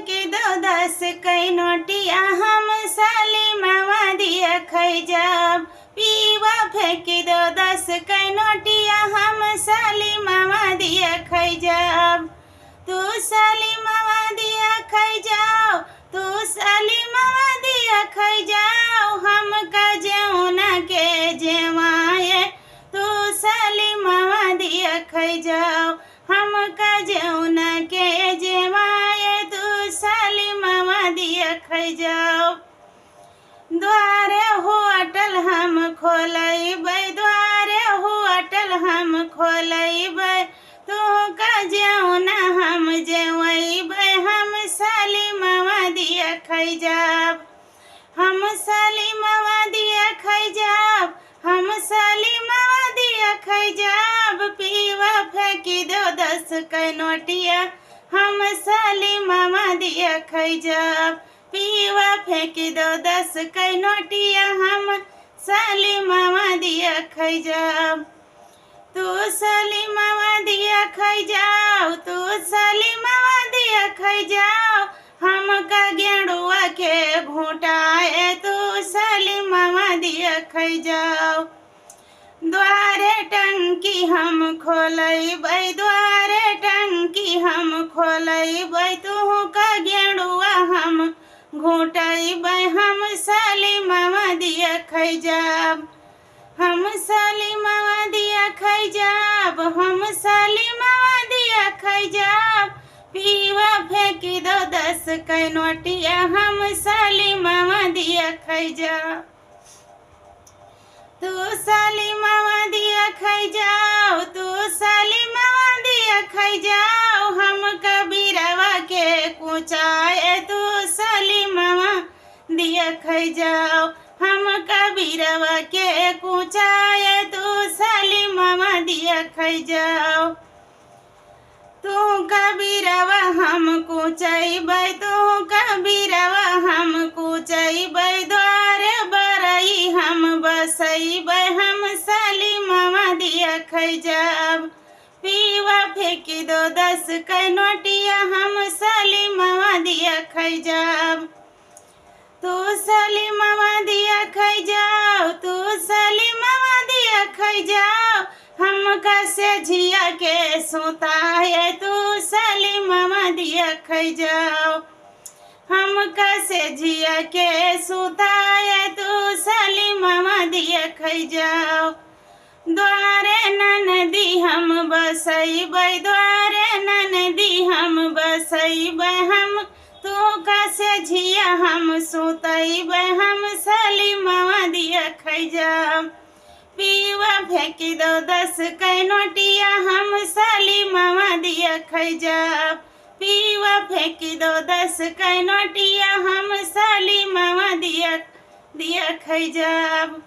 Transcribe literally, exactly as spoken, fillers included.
फेंकि दो दस कै नोटिया, हम सलीमवा दिया खै जाब। पियवा फेंकि दो दस कै नोटिया, हम सलीमवा दिया खै जाब। तू सलीमवा दिया खै जाओ, तू सलीमवा दिया खै जाओ, हमका जेवना के जेवाए, तू सलीमवा दिया खै जाओ, हमका जेवना के जेवाए, तू सलीमवा दिया खै जाओ। द्वारे होटल हम खोलैबै, द्वारे होटल हम खोलैबै, तू का जेवना हम जेवैबै, हम सलीमवा दिया खै जाब। हम सलीमवा दिया खै जाब, हम सलीमवा दिया खै जाब। पियवा फेंकि दो दस कै नोटिया, हम सलीमवा दिया खै जाब। पियवा फेंकि दो दस कै नोटिया, हम सलीमवा दिया खै जाब। तू सलीमवा दिया खै जाओ, तू सलीमवा दिया खै जाओ, हमका गेड़ुआ के घोटाए, तू सलीमवा दिया खै जाओ। द्वारे टंकी हम खोलैबै, द्वारे टंकी हम खोलैबै, तुहका गेड़ुआ हम घोटैबै, हम सलीमवा दिया खै जाब। हम सलीमवा दिया खै जाब, हम सलीमवा दिया खै जाब। पियवा फेंकि दो दस कै नोटिया, हम सलीमवा दिया खै जाब। तू सलीमवा दिया खै जाओ, तू सलीमवा दिया खै जाओ, हम कबीरवा के कुचाए, तू सलीमवा दिया खै जाओ, हम कबीरवा के कुचाए, तू सलीमवा दिया खै जाओ। तू कबीरवा हम कुचैबै, तू कबीरवा हम कुचैबै, द्वारे बरई हम बसैबै, हम सलीमवा दिया खै जाब। पियवा फेंकि दो दस कै नोटिया, हम सलीमवा दिया खै जाब। तू सलीमवा दिया खै जाओ, तू सलीमवा दिया खै जाओ, हमका सेझिया के सुताए, तू सलीमवा दिया खै जाओ, हमका सेझिया के सुताए, तू सलीमवा दिया खै जाओ। द्वारे ननदी हम बसैबै, द्वारे ननदी हम बसैबै, हम तुहका सेझिया हम सुतैबै, हम सलीमवा दिया खै जाब। पियवा फेंकि दो दस कै नोटिया, हम सलीमवा दिया खै जाब। पियवा फेंकि दो दस कै नोटिया, हम सलीमवा दिया, दिया खै जाब।